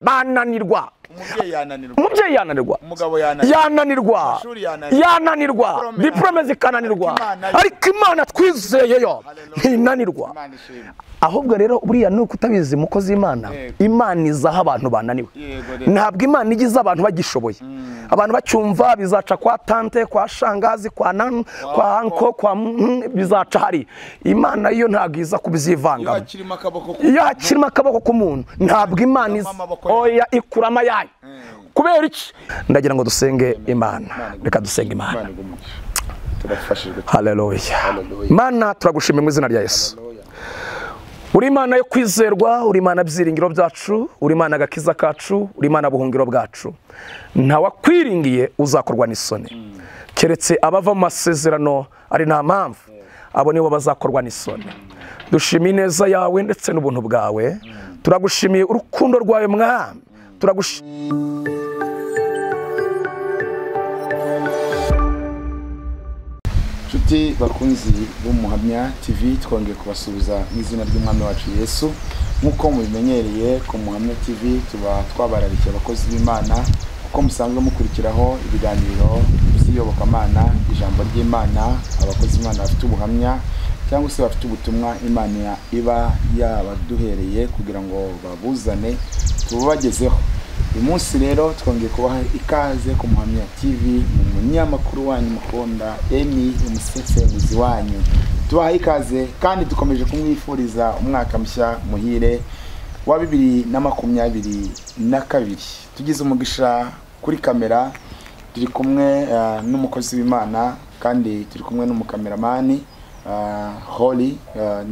Bananirwa. Umubyeyi yananirwa, umugabo yananirwa, yananirwa, diplome zikananirwa, ariko Imana twizeye yo ntinanirwa. Ahubwo rero buriya nuko utabizi mukozi Imana, Imana izaha abantu bananiwe. Ntabwo Imana igize abantu bagishoboye. Abantu bacyumva bizaca kwa tante, kwa shangazi, kwa nan, kwa anko, kwa bizaca hari. Imana yo ntabwo iza kubyivangamo. Iyo hakirimo akaboko k'umuntu, ntabwo Imana iza. Oya, ikurama yayo. Kubera iki? Ndagira ngo dusenge Imana. Reka dusenge Imana. Haleluya. Imana turagushimira mu izina rya Yesu. Uri Imana yo kwizerwa, uri Imana byiringiro byacu, uri Imana agakiza kacu, uri Imana buhungiro bwacu. Nta wakwiringiye uzakorwa n'isoni. Keretse abava mu masezerano ari nta mpamvu, abo nibo bazakorwa n'isoni. Dushimiye ineza yawe ndetse n'ubuntu bwawe. Turagushimiye urukundo rwawe Mwami. Turagushimiye. Nshuti bakunzi b'Umuhamya TV, twongeye kubasubiza mu izina ry'Umwami wacu Yesu. Nk'uko mubimenyereye ku Muhamya TV tuba twabararikiye abakozi b'Imana, kuko musanzwe mukurikiraho ibiganiro by'iyobokamana, ijambo ry'Imana, abakozi b'Imana bafite ubuhamya cyangwa se bafite ubutumwa Imana iba yabaduhereye kugira ngo babuzane tubagezeho. Uyu munsi rero twongeye kubaha ikaze ku Muhamya TV, mu munyamakuru wanyu mukunda Emi, umusesenguzi wanyu. Tubaha ikaze kandi dukomeje kumwifuriza umwaka mushya muhire wa 2022. Tugize umugisha kuri kamera, turi kumwe n'umukozi w'Imana kandi turi kumwe n'umukameramani Holly,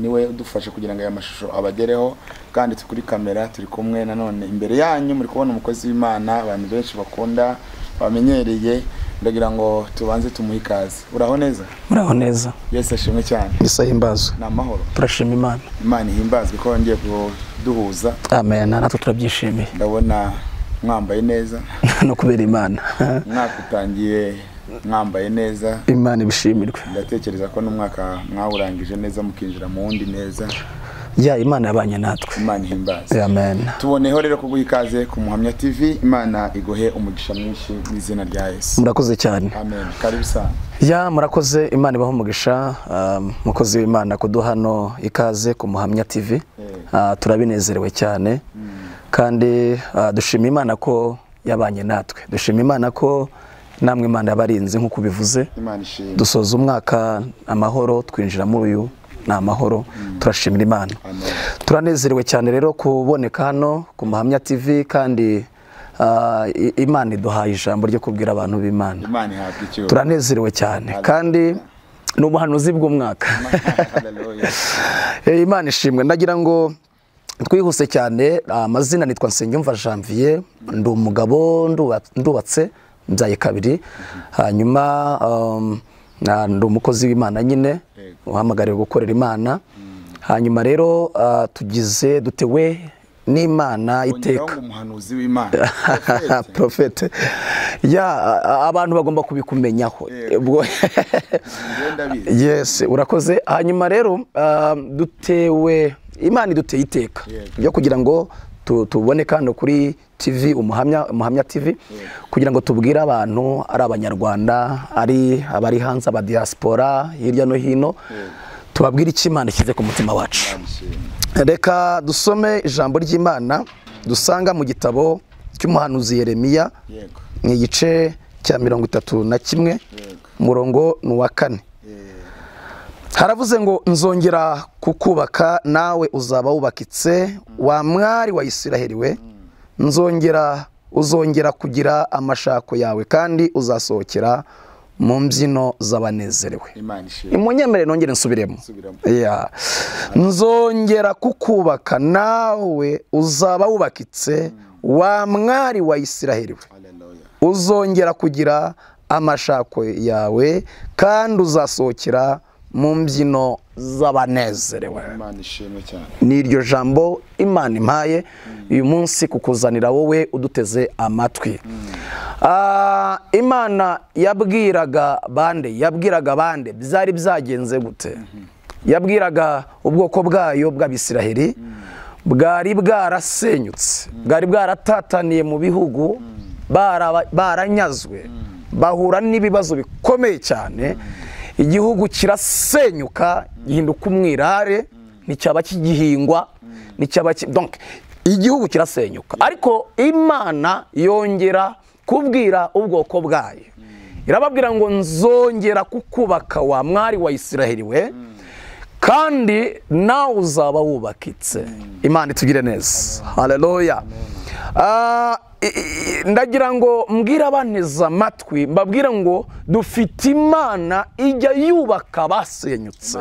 niwe udufasha kugira ngo aya mashusho abagereho. Kandi kuri kamera turi kumwe nanone imbere yanyu muri kubona umukozi w'Imana abantu benshi bakunda bamenyereye. Ndagira ngo tubanze tumuhe ikaze. Uraho neza? Muraho neza. Yesu ashimwe cyane. Yesu ahimbazwe. Ni amahoro. Turashima Imana. Imana ihimbazwe ko yongeye kuduhuza. Amen. Natwe turabyishimiye. Ndabona mwambaye neza. No kubera Imana. Mwaka utangiye mwambaye neza. Imana ibishimirwe. Ndatekereza ko n'umwaka mwawurangije neza mukinjira mu wundi neza. Ya, Imana yabanye natwe. Imana ihimbaze. Amen. Tuboneho rero kuguha ikaze ku Muhamya TV. Imana iguhe umugisha mwinshi mu izina rya Yesu. Murakoze cyane. Amen. Karibu sana. Ya, murakoze. Imana ibahe umugisha, mukozi w'Imana kuduha no ikaze ku Muhamya TV. Turabinezerewe cyane. Kandi dushima Imana ko yabanye natwe. Dushima Imana ko namwe Imana yabarinze nkuko bivuze. Imana ishimwe. Dusoza umwaka amahoro, twinjira muri uyu ni amahoro. Turashimira Imana. Turanezerewe cyane rero kuboneka hano ku Muhamya TV, kandi Imana iduhaye ijambo ryo kubwira abantu b'Imana. Imana ihabwe icyubahiro. Turanezerewe cyane kandi ni ubuhanuzi bw'umwaka. Imana ishimwe. Ndagira ngo twihuse cyane. Amazina nitwa Nsengiyumva Janvier, ndi umugabo, ndubatse, mbyaye kabiri. Hanyuma ndi umukozi w'Imana nyine, uhamagariwe gukorera Imana. Hanyuma rero tugize dutewe n'Imana iteka. Umuhanuzi w'Imana. Profete. Ya, abantu bagomba kubikumenyaho. Yes, urakoze. Hanyuma rero dutewe Imana iduteye iteka yo kugira ngo tubone kano kuri TV Umuhamya TV, kugira ngo tubwire abantu ari abanyarwanda, ari abari hanze, aba diaspora hirya no hino, tubabwire icyo Imana ishyize ku mutima wacu. Reka dusome ijambo ry'Imana dusanga mu gitabo cy'umuhanuzi Yeremiya, mu gice cya 31, umurongo ni uwa 4. Haravuze ngo nzongera kukubaka nawe uzaba wubakitse, wa mwari wa Isiraheli we, nzongera uzongera kugira amashako yawe kandi uzasohokera mu mbyino z'abanezerewe. Imunyemere nongere nsubiremo. Nzongera kukubaka nawe uzaba wubakitse, wa mwari wa Isiraheli we, uzongera kugira amashako yawe kandi uzasohokera mu mbyino z'abanezerewe. Ni iryo jambo Imana impaye uyu munsi kukuzanira wowe uduteze amatwi. Imana yabwiraga bande, yabwiraga bande byari byagenze gute? Yabwiraga ubwoko bwayo bw'Abisiraheli Bwari bwarasenyutse, bwari bwaratataniye mu bihugu, baranyazwe, bahura n'ibibazo bikomeye cyane. Igihugu kirasenyuka, gihinduka umwirare, nticyaba kigihingwa, nticyaba donc igihugu kirasenyuka. Ariko Imana yongera kubwira ubwoko bwayo, irababwira ngo nzongera kukubaka wa mwari wa Isiraheli we, kandi nawe uzaba wubakitse. Imana itugire neza. Haleluya. Ndagira ngo mbwira abanteze amatwi, mbabwira ngo dufite Imana ijya yubaka abasenyutse,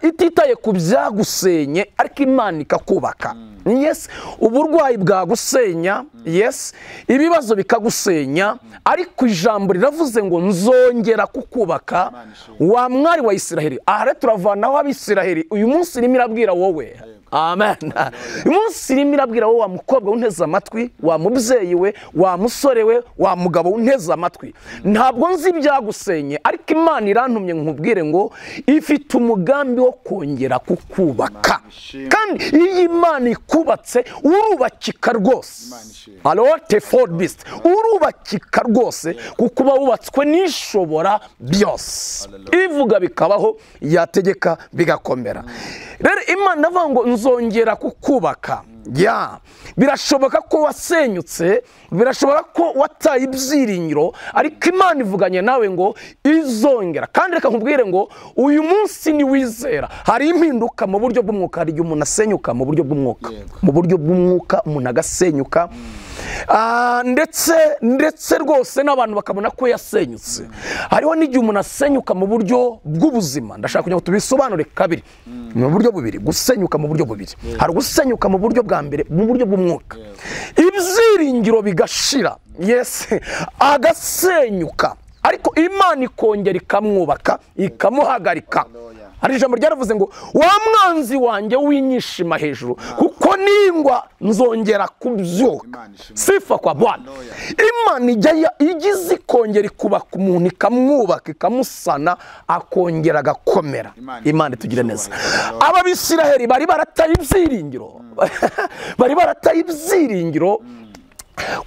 ititaye ku byagusenye, ariko Imana ikakubaka. Yes, uburwayi bwagusenya, yes, ibibazo bikagusenya, ariko ijambo riravuze ngo nzongera kukubaka wa mwari wa Isiraheli. Aha rero turavanaho Abisiraheli. Uyu munsi irimo irabwira wowe. Amen. Uyu munsi irimo irabwira wowe wa mukobwa unteze amatwi, wa mubyeyi we, wa musore we, wa mugabo unteze amatwi. Ntabwo nzi ibyagusenye, ariko Imana irantumye nkubwire ngo ifite umugambi wo kongera kukubaka. Kandi iyo Imana ikubatse urubakika rwose. Alote for beast, urubakika rwose, kuko uba wubatswe n'ishobora byose. Ivuga bikabaho, yategeka bigakomera. Rero Imana avuga ngo nzongera kukubaka. Ya, birashoboka ko wasenyutse, birashoboka ko wataye ibyiringiro, ariko Imana ivuganye nawe ngo izongera. Kandi reka nkubwire ngo uyu munsi ni wizera, hari impinduka mu buryo bw'umwuka. Hari igihe umuntu asenyuka mu buryo bw'umwuka, mu buryo bw'umwuka umuntu agasenyuka, ndetse rwose n'abantu bakabona ko yasenyutse. Hariho n'igihe umuntu asenyuka mu buryo bw'ubuzima. Ndashaka kugira ngo tubisobanure kabiri, mu buryo bubiri. Gusenyuka mu buryo bubiri, hari gusenyuka mu buryo bwa mbere, mu buryo bw'umwuka, ibyiringiro bigashira, yes, agasenyuka, ariko Imana ikongera ikamwubaka, ikamuhagarika. Hari ijambo ryaravuze ngo wa mwanzi wanjye winyishima hejuru, kuko ningwa nzongera kubyuka. Sifa kwa Bwana. Imana ijya igize ikongera ikubaka umuntu, ikamwubaka, ikamusana, akongera agakomera. Imana itugire neza. Aba Bisiraheli bari barataye ibyiringiro, bari barataye ibyiringiro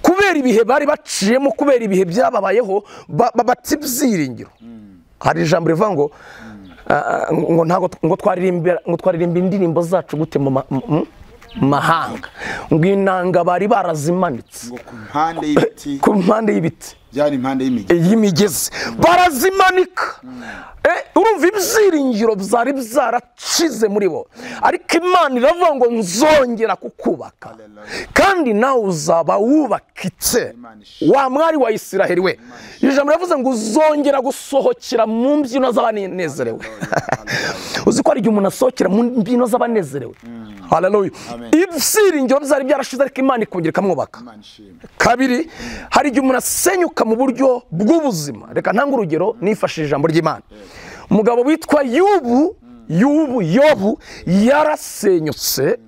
kubera ibihe bari baciyemo, kubera ibihe byababayeho, bata ibyiringiro. Hari ijambo rivuga ngo ngo ntago ngo twaririmba indirimbo zacu gute mu mahanga, ngo inanga bari barazimanitse ngo ku mpande y'ibiti, ku mpande y'ibiti byari impande y'imigezi barazimanika. Urumva ibyiringiro byari byaracize muri bo, ariko Imana iravuga ngo nzongera kukubaka, kandi nawe uzaba wubakitse wa mwari wa Isiraheli we. Ijambo riravuze ngo uzongera gusohokera mu mbyino z'abanezerewe. Uzi ko hari igihe umuntu asohokera mu mbyino z'abanezerewe. Haleluya. Ibyiringiro byari byarashize, ariko Imana ikongera ikamwubaka. Kabiri, hari igihe umuntu asenyuka mu buryo bw'ubuzima. Reka ntange urugero nifashishije ijambo ry'Imana. Umugabo witwa Yobu yarasenyutse,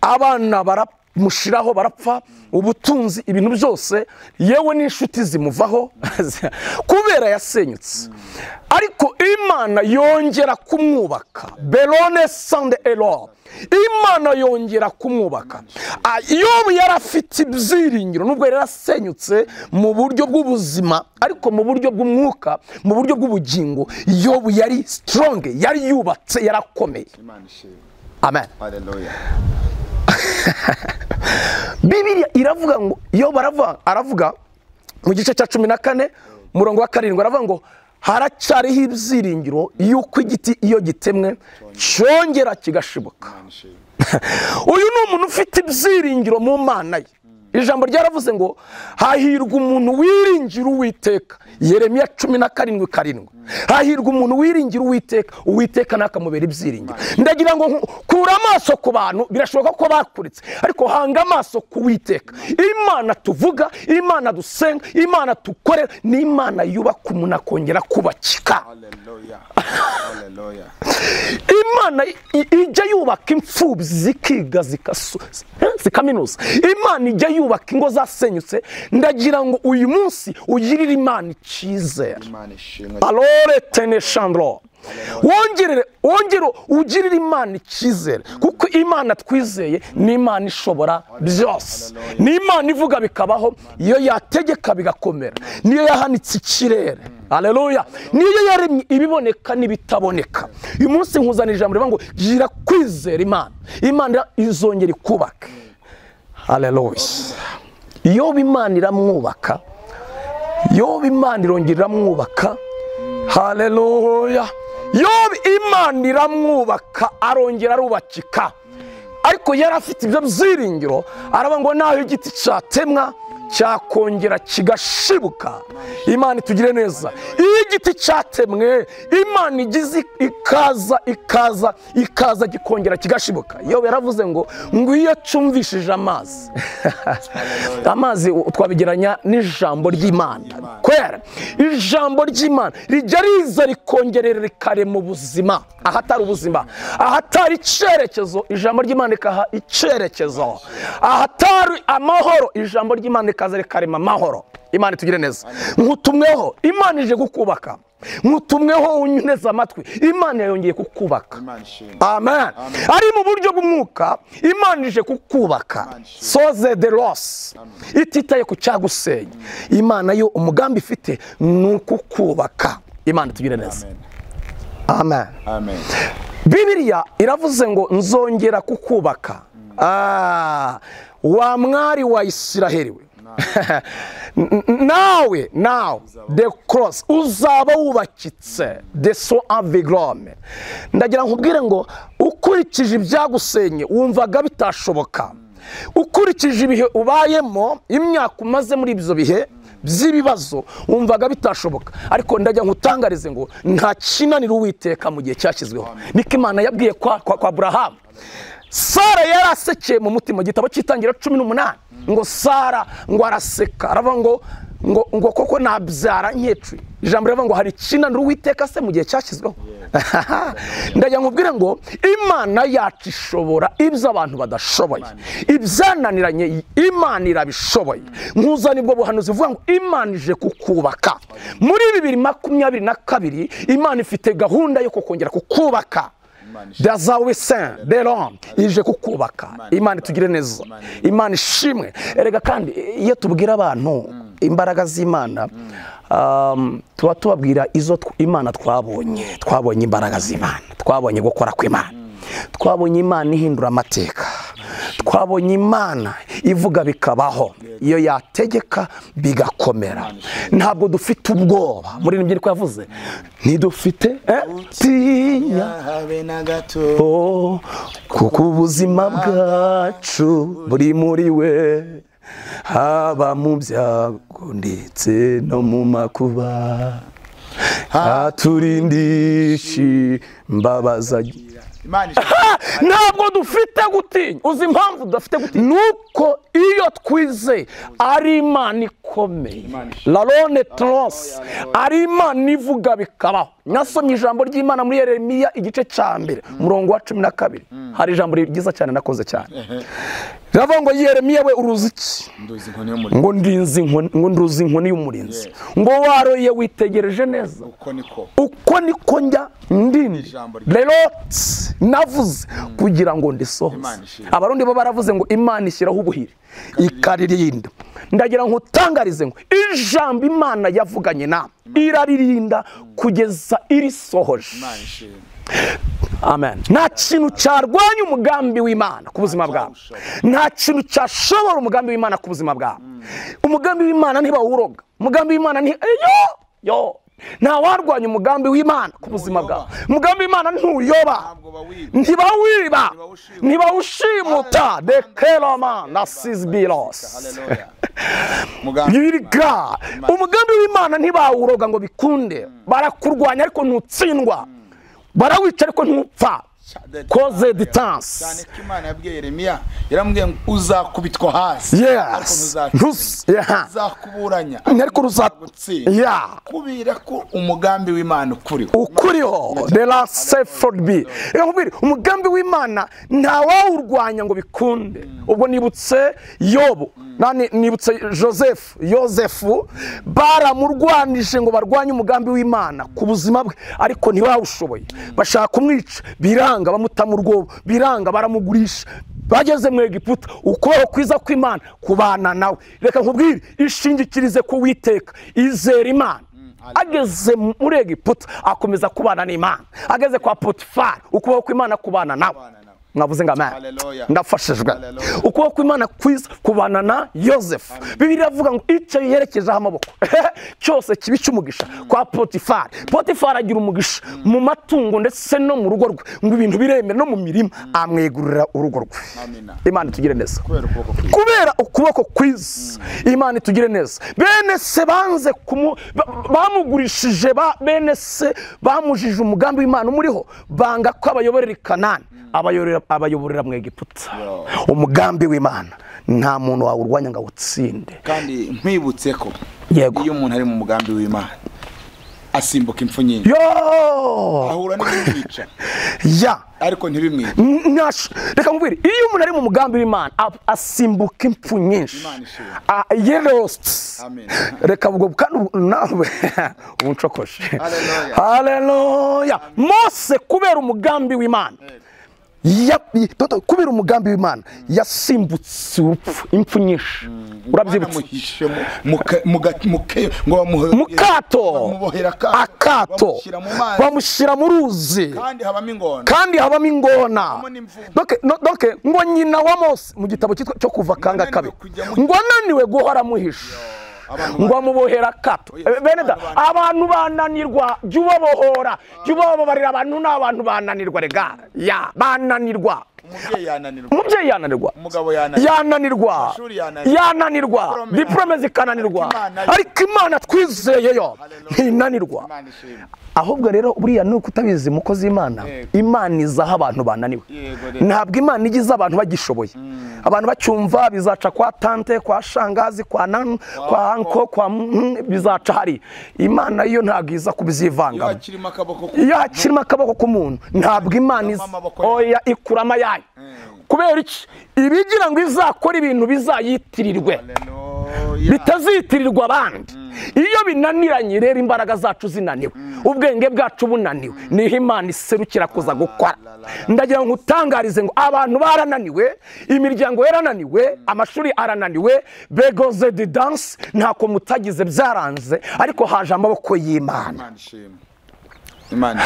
abana baramushiraho barapfa, ubutunzi, ibintu byose, yewe n'inshuti zimuvaho kubera yasenyutse. Ariko Imana yongera kumwubaka. Belone sande elo. Imana yongera kumwubaka. Yobu yarafite ibyiringiro nubwo yari yarasenyutse mu buryo bw'ubuzima, ariko mu buryo bw'umwuka, mu buryo bw'ubugingo, Yobu yari strong, yari yubatse, yarakomeye. Amen. Hallelujah. Bibiliya iravuga ngo Yobu aravuga mu gice cya 14 murongo wa 7, aravuga ngo haracyariho ibyiringiro yuko igiti iyo gitemwe cyongera kigashibuka. Uyu ni umuntu ufite ibyiringiro mu Mana ye. Ijambo ryaravuze ngo hahirwa umuntu wiringira Uwiteka. Yeremiya 17:7. Hahirwa umuntu wiringira Uwiteka, Uwiteka nakamubera ibyiringiro. Ndagira ngo kura amaso ku bantu, birashoboka ko bakuritse, ariko hanga amaso ku Uwiteka. Imana tuvuga, Imana dusenga, Imana tukorera, ni Imana yubaka umuntu akongera kubakika. Hallelujah. Hallelujah. Imana ijya yubaka imfubyi zikiga zikaminuza. Imana ijya yubaka ingo zasenyutse. Ndagira ngo uyu munsi ugirire Imana icyizere. Alore tene chandro. Wongere ugirire Imana icyizere, kuko Imana twizeye ni Imana ishobora byose, ni Imana ivuga bikabaho, iyo yategeka bigakomera, niyo yahanitse ikirere. Haleluya. Niyo yaremye ibiboneka n'ibitaboneka. Uyu munsi nkuzanira ijambo rivuga ngo gira kwizera Imana, Imana izongera ikubaka. Haleluya. Yobu Imana iramwubaka, Yobu Imana irongera iramwubaka. Haleluya. Yobu Imana iramwubaka, arongera arubakika. Ariko yari afite ibyo byiringiro, aravuga ngo naho igiti cyatemwa cyakongera kigashibuka. Imana itugire neza. Iyo igiti cyatemwe, Imana igize ikaza ikaza ikaza gikongera kigashibuka. Yobu yaravuze ngo iyo cyumvishije amazi, amazi twabigeranya n'ijambo ry'Imana. Kwera ijambo ry'Imana rijya riza rikongerera rikarema ubuzima ahatari ubuzima, ahatari icyerekezo ijambo ry'Imana rikaha icyerekezo, ahatari amahoro ijambo ry'Imana rikaza rikarema amahoro. Imana itugire neza. Nkutumweho, Imana ije kukubaka. Nkutumweho unyuneze amatwi, Imana yongeye kukubaka. Amen. Ari mu buryo bw'umwuka, Imana ije kukubaka. Soze de los. Ititaye ku cyagusenya. Imana yo umugambi ifite ni ukukubaka. Imana itugire neza. Amen. Amen. Bibiliya iravuze ngo nzongera kukubaka. Wa mwari wa Isiraheli we. Nawe now the cross uzaba wubakitse de so avigrome. Ndagira nkubwire ngo ukurikije ibyagusenye wumvaga bitashoboka, ukurikije ibihe ubayemo, imyaka umaze muri ibyo bihe by'ibibazo wumvaga bitashoboka, ariko ndajya nkutangarize ngo nta kinanira Uwiteka mu gihe cyashyizweho. Niko Imana yabwiye kwa Abrahamu. Sara yarasekeye mu mutima, igitabo cy'itangira 18 ngo Sara ngo araseka, aravuga ngo koko nabyara nkecwe. Ijambo rivuga ngo hari ikinanira Uwiteka se mu gihe cyashyizweho. Ndajya nkubwire ngo Imana yacu ishobora ibyo abantu badashoboye, ibyananiranye Imana irabishoboye. Nkuzana ubwo buhanuzi buvuga ngo Imana ije kukubaka muri 2022. Imana ifite gahunda yo kukongera kukubaka. Dazawe saint de ije kukubaka. Imana itugire neza, Imana ishimwe. Erega kandi iyo tubwira abantu imbaraga z'Imana, tuba tubabwira izo Imana twabonye. Twabonye imbaraga z'Imana, twabonye gukora kw'Imana, twabonye Imana ihindura amateka, twabonye Imana ivuga bikabaho, iyo yategeka bigakomera. Ntabwo dufite ubwoba muri nibyo niko yavuze, ntidufite tinya habe na gato, kuko ubuzima bwacu buri muri we, haba mu byago ndetse no mu makuba, haturindishe imbabazi. Ntabwo dufite gutinya. Uzi impamvu dufite gutinya? Nuko iyo twizeye ari Imana ikomeye, Larone Trans, ari Imana ivuga bikabaho. Nasomye ijambo ry'Imana muri Yeremiya igice cya 1 umurongo wa 12. Hari ijambo ryiza cyane nakoze cyane. Riravuga ngo Yeremiya we uruzi iki? Ngo ndinzi inkoni, ngo nduzi inkoni y'umurinzi. Ngo waroye witegereje neza. Uko niko njya ndindi. Rero navuze kugira ngo ndisohoze. Abarundi bo baravuze ngo Imana ishyiraho ubuhiri ikaririnda. Ndagira ngo utangarize ngo ijambo Imana yavuganye na iraririnda kugeza irisohoje. Amen. Nta kintu cyarwanya umugambi w'Imana ku buzima bwawe. Nta kintu cyashobora umugambi w'Imana ku buzima bwawe. Umugambi w'Imana ntibawuroga. Umugambi w'Imana nti yo nta warwanya umugambi w'Imana ku buzima bwawe. Umugambi w'Imana ntuyoba, ntibawiba, ntibawushimuta. De keloma na sisbilos. Yirga umugambi w'Imana ntibawuroga ngo bikunde. Barakurwanya ariko ntutsindwa, barawica ariko ntupfa. Cause de distance. Cyane ko Imana yabwiye Yeremiya, yaramubwiye ngo uzakubitwa hasi, ariko uzakuburanya, ariko ruzagutsinda. Kubira ko umugambi w'Imana ukuriho, ukuriho de la seford be. Reka nkubwire, umugambi w'Imana nta wawurwanya ngo bikunde. Ubwo nibutse Yobu. Nani nibutse Joseph, Yosefu baramurwanije ngo barwanye umugambi w'Imana ku buzima bwe, ariko ntibawushoboye. Bashaka kumwica biranga, bamuta mu rwobo biranga, baramugurisha. Bageze mu Egiputa, ukuboko kwiza kw'Imana kubana nawe. Reka nkubwire, ishingikirize ku Uwiteka, izera Imana. Ageze muri Egiputa akomeza kubana n'Imana. Ageze kwa Potifari, ukuboko kw'Imana kubana nawe. Mwavuze ngo amen. Ndafashijwe. Ukuboko kw'Imana kwiza kubana na Yosefu. Bibiliya iravuga ngo icyo yerekejeho amaboko cyose kibi cy'umugisha kwa Potifari. Potifari agira umugisha mu matungo ndetse no mu rugo rwe, ngo ibintu biremera no mu mirima, amwegurira urugo rwe. Imana itugire neza kubera ukuboko kwiza. Imana itugire neza. Bene se banze bamugurishije, bene se bamujije umugambi w'Imana umuriho, banga ko abayoborera i Kanani, abayoborera mu Egiputa. Umugambi w'Imana nta muntu wawurwanya ngo awutsinde. Kandi nkwibutse ko iyo umuntu ari mu mugambi w'Imana asimbuka impfu nyinshi, ahura n'ibimwica ariko ntibimwice. Reka nkubwire, iyo umuntu ari mu mugambi w'Imana asimbuka impfu nyinshi. Reka ubwo kandi nawe ubuncokoshe. Haleluya. Mose kubera umugambi w'Imana, kubera umugambi w'Imana yasimbutse urupfu, impfu nyinshi. Urabyibutse mu kato, akato, bamushyira mu ruzi, kandi habamo ingona. Donc ngo nyina wa Mose mu gitabo cyo Kuva kanga kabiri, ngo ananiwe guhora amuhisha, ngo amubohera akato. Bene da, abantu bananirwa, jya ubabohora, jya ubababarira. Abantu ni abantu bananirwa, rega ya bananirwa. Umubyeyi yananirwa, yananirwa, yananirwa, diplome zikananirwa, ariko Imana twizeye yo ntinanirwa. Ahubwo rero buriya nuko utabizi mukozi Imana, Imana izaho abantu bananiwe. Ntabwo Imana igize abantu bagishoboye. Abantu bacyumva bizaca kwa tante, kwa shangazi, kwa nanu, kwa anko, kwa bizaca hari. Imana yo ntabwo iza kubyivangamo. Iyo hakirimo akaboko k'umuntu, ntabwo Imana iza. Oya, ikurama yayo. Kubera iki? Ibigira ngo izakora ibintu bizayitirirwe, bitazitirirwa abandi. Iyo binaniranye rero, imbaraga zacu zinaniwe, ubwenge bwacu bunaniwe, niho Imana iserukira kuza gukora. Ndagira ngo utangarize ngo abantu barananiwe, imiryango yarananiwe, amashuri arananiwe, begoze de dance ntako mutagize byaranze, ariko haje amaboko y'Imana.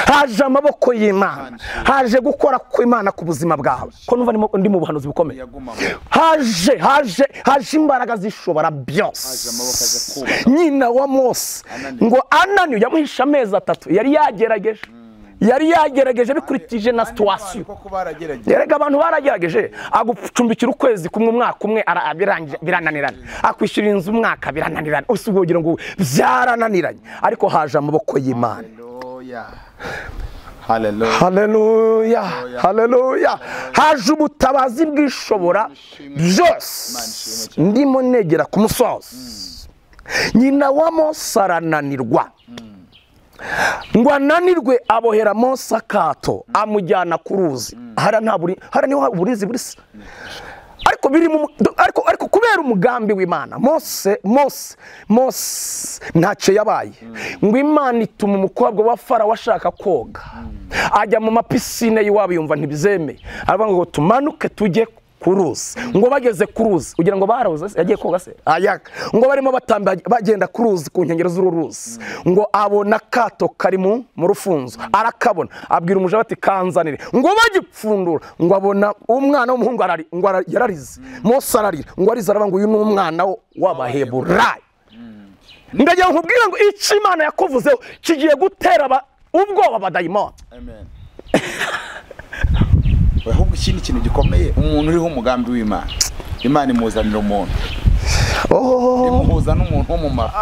Haje amaboko y'Imana, haje gukora kw'Imana ku buzima bwawe. Ko numva ndi mu buhanuzi bukomeye. Haje haje haje imbaraga zishobora byose. Nyina wa Mose ngo ananiwe, yamuhisha amezi 3, yari yagerageje. Yari yagerageje bikurikije na situation. Yerega abantu baragerageje, agucumbikira ukwezi kumwe, umwaka umwe, birananirana, akwishyura inzu umwaka birananirana, usubugira ngo byarananiranye, ariko haje amaboko y'Imana. Haleluya, haleluya. Haje ubutabazi bwishobora byose. Ndimo negera ku musozi. Nyina wa Mose arananirwa, ngo ananirwe abohera Mose akato, amujyana ku ruzi. Hara niho burizi burisa. Ariko biri ariko kubera umugambi w'Imana, Mose Mose Mose ntacyo yabaye. Ngo Imana ituma umukobwa wa Farawo ashaka koga, ajya mu mapisine y'iwabo yumva ntibizemeye, aravuga ngo tumanuke tujye ku ruzi. Ngo bageze ku ruzi, ugira ngo baroze yagiye koga se? Ayaka. Ngo barimo batamba bagenda ku ruzi, ku nkengero z'uru ruzi, ngo abona akato kari mu rufunzo, arakabona, abwira umuja ati kanzanire. Ngo bagipfundura, ngo abona umwana w'umuhungu ngo yararize. Mose ararira, ngo arize aravuga ngo uyu ni umwana w'Abaheburayo. Ndagira nkubwire ngo icyo Imana yakuvuzeho kigiye gutera ubwoba abadayimoni. Amen. Ahubwo ikindi kintu gikomeye, umuntu uriho umugambi w'Imana, Imana imuzanira umuntu, imuhuza n'umuntu w'umumaro.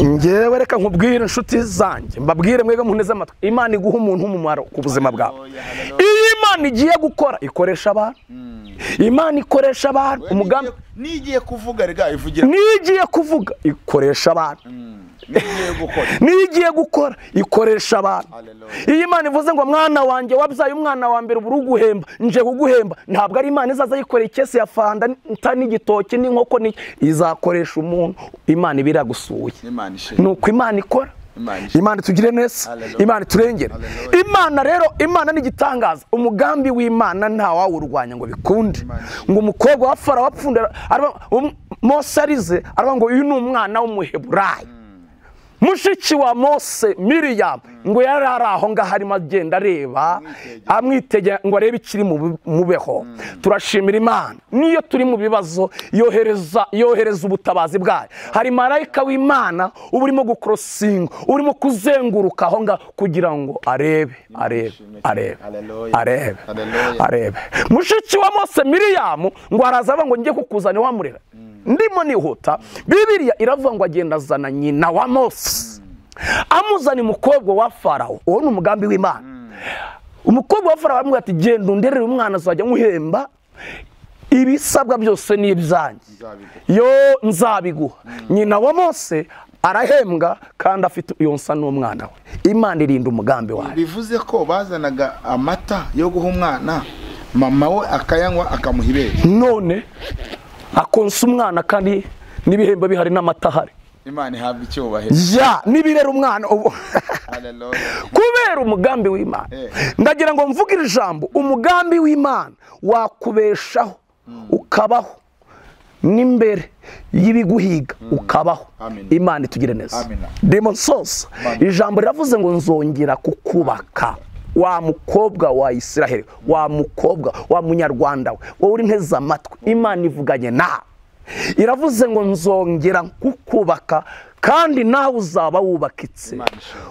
Ngewe reka nkubwire inshuti zanjye, mbabwire mwebwe munteze amatwi, Imana iguha umuntu w'umumaro ku buzima bwawe. Iyo Imana igiye gukora ikoresha abantu. Imana ikoresha abantu. Umugambi nigiye kuvuga rega ivugira, nigiye kuvuga ikoresha abantu. Niyo igiye gukora ikoresha abantu. Iyo Imana ivuze ngo mwana wanjye wabyaye umwana wa mbere uburu guhemba, nje kuguhemba, ntabwo ari Imana izaza yikoreye ikesi ya fanda n'igitoki n'inkoko, izakoresha umuntu. Imana ibiragusuye. Nuko Imana ikora. Imana tugire neza, Imana turengere. Imana rero, Imana ni igitangaza. Umugambi w'Imana nta wawurwanya ngo bikunde. Ngo umukobwa wa Farawo apfundera, Mose arize aravuga ngo uyu ni umwana w'Umuheburayo. Mushiki wa Mose Miriam ngo yari ari aho ngaho arimo agenda areba, amwitegera ngo arebe ikiri mubeho. Turashimira Imana niyo turi mu bibazo yohereza ubutabazi bwayo. Hari marayika w'Imana uba urimo gucrossinga, urimo kuzenguruka aho ngaho kugira ngo arebe arebe arebe arebe arebe. Mushiki wa Mose Miriam ngo araza ngo ngiye kukuzana wamurera. Ndimo nihuta, Bibiliya iravuga ngo agenda azana nyina wa Mose, amuzana umukobwa wa Farawo. Uwo ni umugambi w'Imana. Umukobwa wa Farawo aramubwira ati genda underere umwana azajya nkuhemba, ibisabwa byose ni ibyanjye, yo nzabiguha. Nyina wa Mose arahembwa kandi afite yonsa n'umwana we. Imana irinda umugambi wayo. Bivuze ko bazanaga amata yo guha umwana, mama we akayanywa akamuha ibere. None akonsa umwana kandi n'ibihembo bihari n'amata ahari. Imana ihabwa icyubahiro. Ya nibirera umwana. Haleluya. Kubera umugambi w'Imana. Ndagira ngo mvuge ijambo, umugambi w'Imana wakubeshaho ukabaho n'imbere y'ibiguhiga ukabaho. Imana itugire neza. Demon source. Ijambo riravuze ngo nzongera kukubaka. Wa mukobwa wa Isiraheli, wa mukobwa wa munyarwanda we, wowe uri nteze amatwi, Imana ivuganye nawe. Iravuze ngo nzongera kukubaka kandi nawe uzaba wubakitse,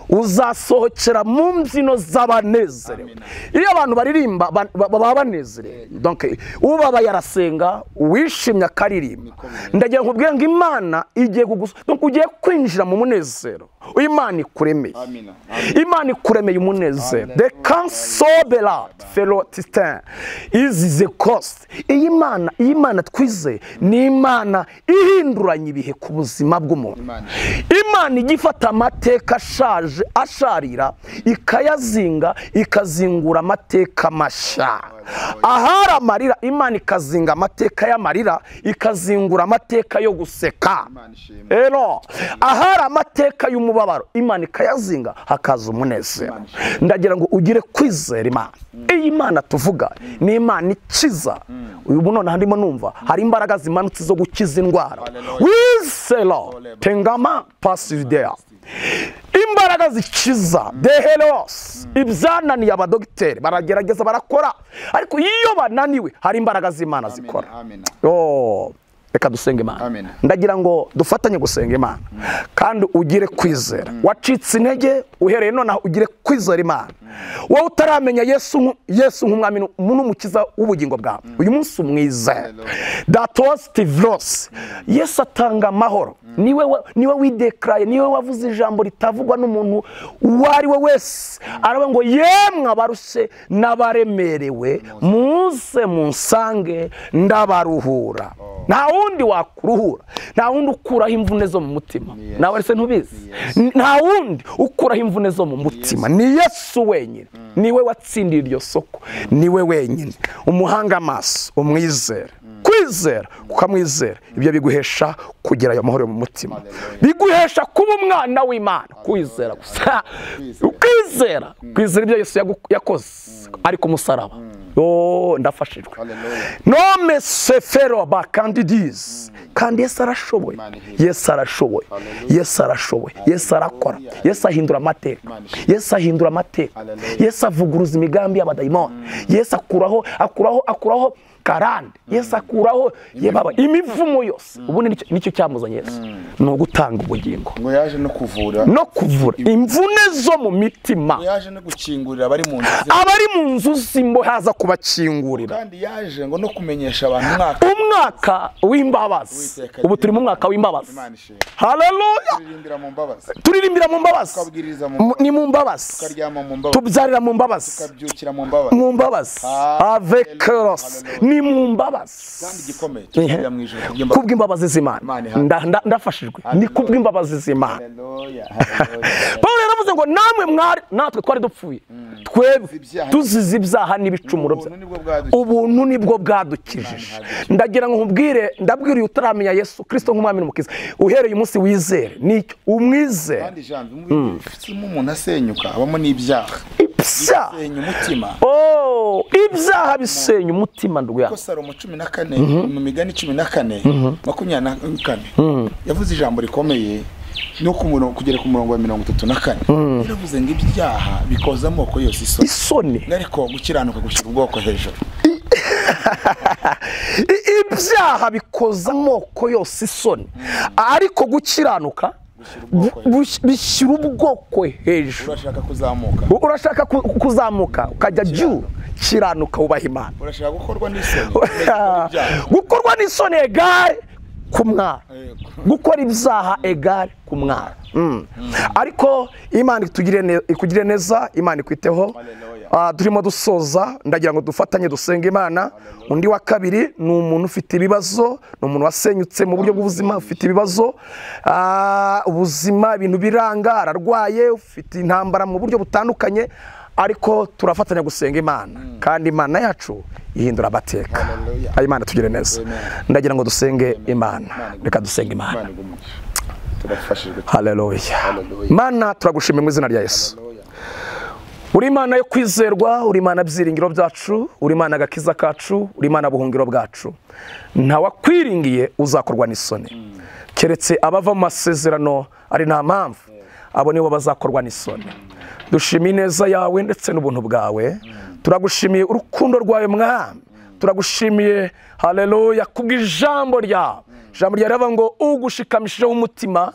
uzasohokera mu mbyino z'abanezerewe. Iyo abantu baririmba baba banezerewe, donc ubaba yarasenga, wishimye akaririmba. Ndagira nkubwire ngo Imana igiye kugusa, donc ugiye kwinjira mu munezero. Imana ikuremeye. Imana ikuremeye umunezero. The cansobela felotistin is the cost. Iyi Imana twize ni Imana ihinduranya ibihe ku buzima bw'umuntu. Imana igifata amateka ashaje asharira ikayazinga, ikazingura amateka mashya. Ahari amarira Imana ikazinga amateka y'amarira, ikazingura amateka yo guseka. Ero ahari amateka y'umubabaro Imana ikayazinga hakaza umunezero. Ndagira ngo ugire kwizera Imana. Iyi Imana tuvuga ni Imana ikiza. Uyu none handimo numva hari imbaraga zimanutse zo gukiza indwara. Wizera tengama pasudea. Imbaraga zikiza dehelos. Ibyananiye abadogiteri baragerageza barakora, ariko iyo bananiwe hari imbaraga z'Imana zikora. Oh, reka dusenge Imana. Ndagira ngo dufatanye gusenga Imana kandi ugire kwizera. Wacitse intege uhereye none ugire kwizera Imana. Wowe utaramenya Yesu nk'umwami n'umukiza w'ubugingo bwawe, uyu munsi umwizere. That was Tivlos. Yesu atanga amahoro. Niwe wideclare, niwe wavuze ijambo ritavugwa n'umuntu uwo ari we wese. Aravuga ngo yemwe abarushe n'abaremerewe muze munsange ndabaruhura. Nta wundi wakuruhura, nta wundi ukuraho imvune zo mu mutima. Nawe se ntubizi? Nta wundi ukuraho imvune zo mu mutima, ni Yesu wenyine. Niwe watsindiye iryo soko, niwe wenyine. Umuhanga amaso umwizere. Kwizera ukamwizera, ibyo biguhesha kugira ayo mahoro mu mutima, biguhesha kuba umwana w'Imana. Kwizera gusa, kwizera kwizera ibyo Yesu yakoze ari ku musaraba. Oh, ndafashijwe. Nome sefero ba candidies. Kandi Yesu arashoboye. Yesu arashoboye. Yesu arashoboye. Yesu arakora. Yesu ahindura amateka. Yesu ahindura amateka. Yesu avuguruza imigambi y'abadayimoni. Yesu akuraho akuraho karande. Yesu akuraho yebaba imivumo yose. Ubundi nicyo cyamuzanye Yesu. No gutanga ubugingo. Ngo yaje no kuvura. No kuvura imvune zo mu mitima. Ngo yaje no gukingurira abari mu nzu. Abari mu nzu zimbo haza kubakingurira. Kandi yaje ngo no kumenyesha abantu umwaka w'imbabazi. Ubu turi mu mwaka w'imbabazi. Haleluya. Turirimbira mu mbabazi. Turirimbira mu mbabazi. Ni mu mbabazi. Tukaryama mu mbabazi. Tubyarira mu mbabazi. Tukabyukira mu mbabazi. Mu mbabazi. Avec cross. Ni Ni mu mbabazi kandi gikomeye tukajya mu ijuru kubw'imbabazi z'Imana. Ndafashijwe ni kubw'imbabazi z'Imana. Paulo yaravuze ngo namwe mwari natwe twari dupfuye twebwe tuzize ibyaha n'ibicumuro bya ubuntu nibwo bwadukijije. Ndagira ngo nkubwire, ndabwira uyu utaramenya Yesu Kristo nk'umwami n'umukiza, uhereye umunsi wizere nicyo umwizere. Kandi jambo umuntu asenyuka abamo n'ibyaha bisenya umutima. Oh, ibyaha bisenya umutima ndugu yanjye. Ko Salomo 14 mu migani 14 24 yavuze ijambo rikomeye no kugera ku murongo wa 34. Yaravuze ngo ibyaha bikoza amoko yose isoni, ariko gukiranuka gushyira ubwoko hejuru. Ibyaha bikoza amoko yose isoni, ariko gukiranuka bishyira ubwoko hejuru. Urashaka kuzamuka, urashaka kuzamuka ukajya juu, kiranuka ubaha Imana. Urashaka gukorwa n'isoni, gukorwa n'isoni egare ku mwana, gukora ibyaha egare ku mwana. Ariko Imana ikugire neza, Imana ikwiteho. Turimo dusoza, ndagira ngo dufatanye dusenge Imana. Undi wa kabiri ni umuntu ufite ibibazo, ni umuntu wasenyutse mu buryo bw'ubuzima, ufite ibibazo ubuzima ibintu biranga, ararwaye, ufite intambara mu buryo butandukanye, ariko turafatanya gusenga Imana kandi Imana yacu ihindura amateka. Imana tugire neza. Ndagira ngo dusenge Imana. Reka dusenge Imana. Haleluya. Mana, turagushimira mu izina rya Yesu. Uri Imana yo kwizerwa, uri Imana byiringiro byacu, uri Imana agakiza kacu, uri Imana buhungiro bwacu. Nta wakwiringiye uzakorwa n'isoni, keretse abava mu masezerano ari nta mpamvu, abo nibo bazakorwa n'isoni. Dushimiye ineza yawe ndetse n'ubuntu bwawe. Turagushimiye urukundo rwawe Mwami. Turagushimiye haleluya kubw'ijambo ryawe. Ijambo ryawe rivuga ngo ugushikamishijeho umutima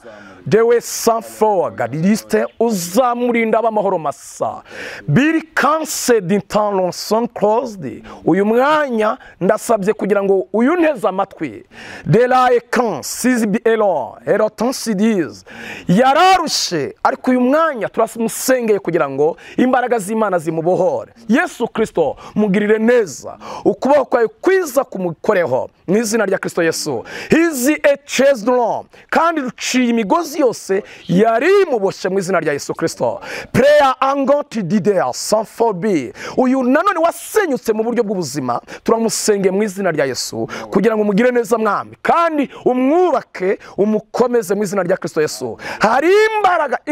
dewe sanfoga liste uzamurinda abamahoro masa biri kanse d'intalon son closed. Uyu mwanya ndasabye kugira ngo uyu nteze amatwi de la écran six elon eroton sidiz yararushe, ariko uyu mwanya turamusengeye kugira ngo imbaraga z'Imana zimubohore. Yesu Kristo mugirire neza, ukuboko kwawe kwiza kumukoreho mu izina rya Kristo Yesu. Hizi echezlon kandi ruciye imigozi yose yari muboshye mu izina rya Yesu Kristo. Prayer angot didea sans phobie. Uyu nanone wasenyutse mu buryo bw'ubuzima turamusenge mu izina rya Yesu kugira ngo umugire neza Mwami, kandi umwubake umukomeze mu izina rya Kristo Yesu. Hari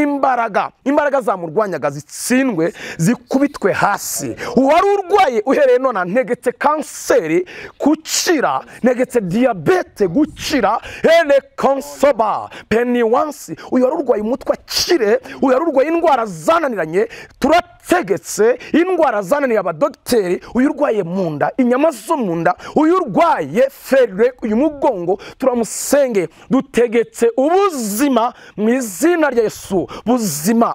imbaraga imbaraga zamurwanyaga zitsindwe zikubitwe hasi. Uwari urwaye uhereye none ntegetse kanseri gukira, ntegetse diabete gukira, hele konsoba peniwansi. Uyu wari urwaye umutwe akire, uyu wari urwaye indwara zananiranye turategetse indwara zananiye abadogiteri, uyu urwaye mu nda, inyama zo mu nda, uyu urwaye ferre, uyu mugongo turamusenge. Dutegetse ubuzima mu izina rya Yesu,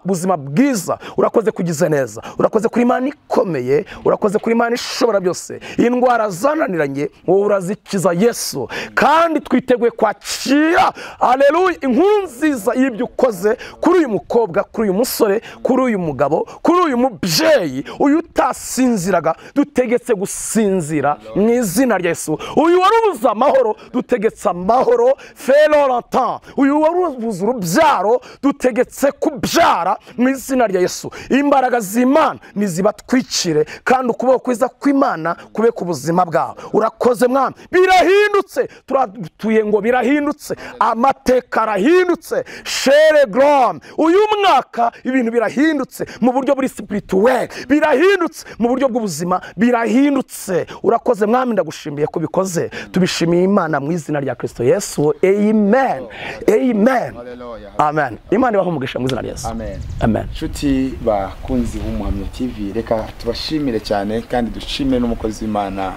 buzima bwiza. Urakoze kugize neza, urakoze kuri Imana ikomeye, urakoze kuri Imana ishobora byose. Indwara zananiranye wowe urazikiza Yesu, kandi twiteguye kwakira haleluya inkuru nziza y'ibyo ukoze kuri uyu mukobwa, kuri uyu musore, kuri uyu mugabo, kuri uyu mubyeyi, uyu utasinziraga dutegetse gusinzira mu izina rya Yesu. Uyu warubuze amahoro dutegetse amahoro felorantin. Uyu warubuze urubyaro dutegetse kubyara mu izina rya Yesu. Imbaraga z'Imana nizibatwikire kandi ukuboko kwiza kw'Imana kube ku buzima bwawe. Urakoze Mwami, birahindutse, turatuye ngo birahindutse, amateka arahindutse. Shere gram, uyu mwaka ibintu birahindutse mu buryo buri spirituel, birahindutse mu buryo bw'ubuzima, birahindutse. Urakoze Mwami, ndagushimiye ko bikoze. Tubishimiye Imana mu izina rya Kristo Yesu. Amen. Amen. Amen. Imana ibahe umugisha mu izina rya Yesu. Amen. Amen. Nshuti bakunzi b'Umuhamya TV, reka tubashimire cyane kandi dushimire n'umukozi w'Imana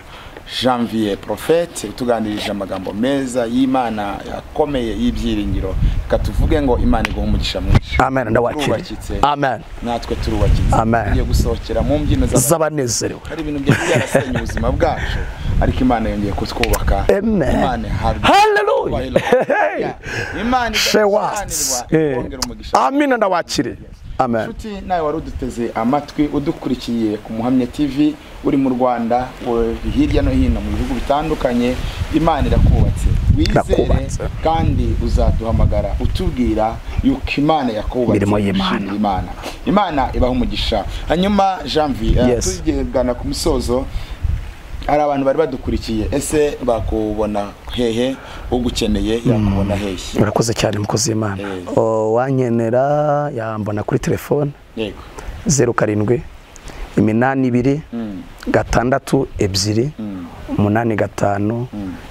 Janvier Prophète utuganirije amagambo meza y'Imana yakomeye y'ibyiringiro. Reka tuvuge ngo Imana iguhe umugisha mwinshi. Amen. Ndawakiriye. Amen. Natwe turubakitse. Tugiye gusohokera mu mbyino z'abanezerewe. Hari ibintu byari byarasenye ubuzima bwacu, ariko Imana yongeye kutwubaka. Imana ihabwe. Hallelujah. Imana idakiranirwa ikongera umugisha. Amen. Ndawakiriye. Amen. Nshuti nawe wari uduteze amatwi, udukurikiye ku Muhamya TV, uri mu Rwanda, uri hirya no hino mu bihugu bitandukanye, Imana irakubatse, wizere Irakubatse. kandi uzaduhamagara utubwira yuko Imana yakubatse. Imirimo y'Imana. Ushimira Imana. Imana ibaha umugisha. Hanyuma Janvier, Yes. tugana ku musozo, hari abantu bari badukurikiye, ese bakubona hehe? Ugukeneye yakubona hehe? Murakoze cyane mukozi w'Imana. Yes. Wankenera yambona kuri telefone Yego. 07 82 6 2 8 5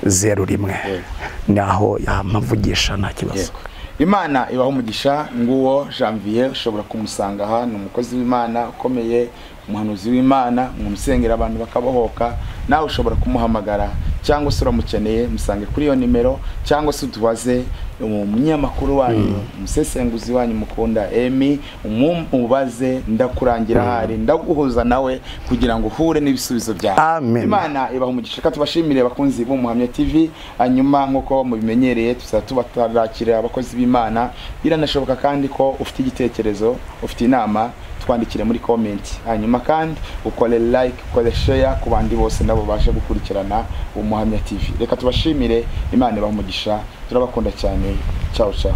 0 1. Yego. Naho yamavugisha nta kibazo. Yego. Imana ibaha umugisha. Nguwo Janvier, ushobora kumusanga aha, ni umukozi w'Imana ukomeye, umuhanuzi w'Imana, umusengera abantu bakabohoka. Nawe ushobora kumuhamagara cyangwa se uramukeneye, musange kuri iyo nimero, cyangwa se utubaze umunyamakuru wanyu, umusesenguzi wanyu mukunda Emi, umubaze, ndakurangira ahari, ndaguhuza nawe kugira ngo uhure n'ibisubizo byawe. Amen. Imana ibaha umugisha. Reka tubashimire abakunzi b'Umuhamya TV. Hanyuma nk'uko mubimenyereye, tuzaba tubatarakira abakozi b'Imana. Biranashoboka kandi ko ufite igitekerezo, ufite inama, twandikire muri comment, hanyuma kandi ukore like, ukore share ku bandi bose nabo bashe gukurikirana Umuhamya TV. Reka tubashimire, Imana ibaha umugisha, turabakunda cyane. Ciao ciao.